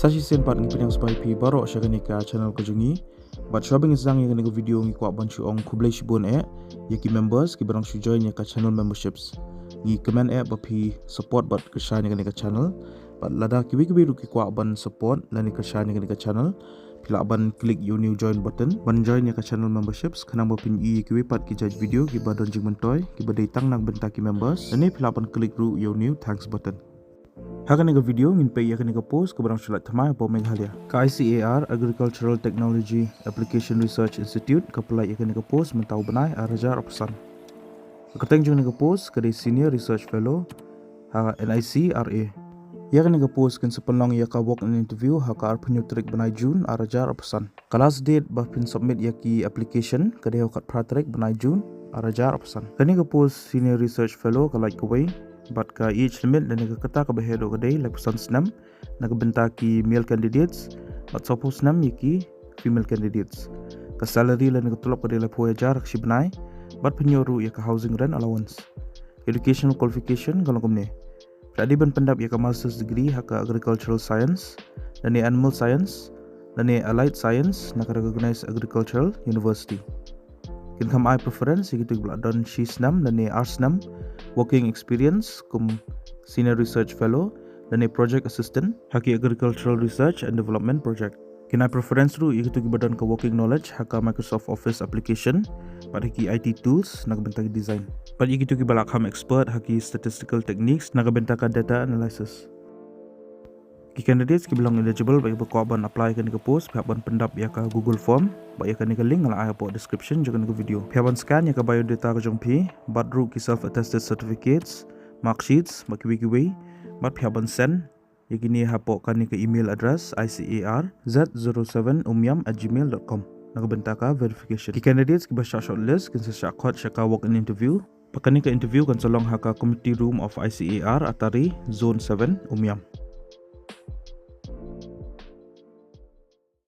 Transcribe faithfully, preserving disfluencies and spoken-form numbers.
Sa shisien pat ngi pdiang sngewbha ïa phi baroh sha kane ka channel ka jong ngi. Bad shuwa ba ngin sdang ïa kane ka video ngi kwah ban shu ong khublei shibun eh ïa ki members kiba dang shu join ïa ka channel memberships. Ngi kmen eh ba phi support bad kyrshan ïa kane ka channel. Bad lada kiwei kiwei ruh ki kwah ban support lane kyrshan ïa kane ka channel, phi lah ban click ïa u new join button ban join ïa ka channel memberships, khnang ba phin ïohi ïa kiwei pat ki jait video kiba don jingmyntoi kiba dei tang na ka bynta ki members. Lane phi lah ban click ruh ïa u new thanks button. Ha kane ka video ngin peit ïa kane ka post kaba dang shu lait thymmai hapoh Meghalaya. Ka I C A R, Agricultural Technology Application Research Institute, ka pynlait ïa kane ka post mynta u bnai ar hajar arphew san. Ka kyrteng jong kane ka post ka dei Senior Research Fellow ha N I C R A. Ïa kane ka post kan sa pynlong ïa ka walk-in interview ha ka arphew hynñiew tarik bnai June ar hajar arphew san. Ka last date ba phin submit ïa ki application ka dei ha ka khatphra tarik bnai June ar hajar arphew san. Kane ka post Senior Research Fellow ka lait kawei bad ka age limit lane ka kata kaba heh duh ka dei laiphew san snem na ka bynta ki male candidates bad sawphew snem ïa ki female candidates. Ka salary lane ka tulop ka dei laiphew hajar ha ka shi bnai bad phin ïoh ruh ïa ka housing rent allowance. Educational qualification ka long kumne: phi la dei ban pyndap ïa ka master's degree ha ka agricultural science lane animal science lane allied science na ka recognized agricultural university. Kin kham ai preference ïa kito kiba la don shi snem lane ar snem working experience kum senior research fellow lane project assistant ha ki agricultural research and development project. Kin ai preference ruh ïa kito kiba don ka working knowledge ha ka Microsoft Office application bad ha ki I T tools na ka bynta ki design. Bad ïa kito kiba la kham expert ha ki statistical techniques na ka bynta ka data analysis. Ki candidates kiba long eligible bad kiba kwah ban apply kane ka post, phi hap ban pyndap ïa ka Google form bad ïa kane ka link nga la ai hapoh description jong kane ka video. Phi hap ban scan ïa ka biodata ka jong phi bad ruh ki self attested certificates, mark sheets bad kiwei kiwei, bad phi hap ban send ïa kine hapoh kane ka email address I C A R Z zero seven umiam at gmail dot com na ka bynta ka verification. Ki candidates kiba shah shortlist kin sa shah khot sha ka walk in interview. Bad kane ka interview kan sa long ha ka committee room of I C A R Atari, Zone seven, Umiam.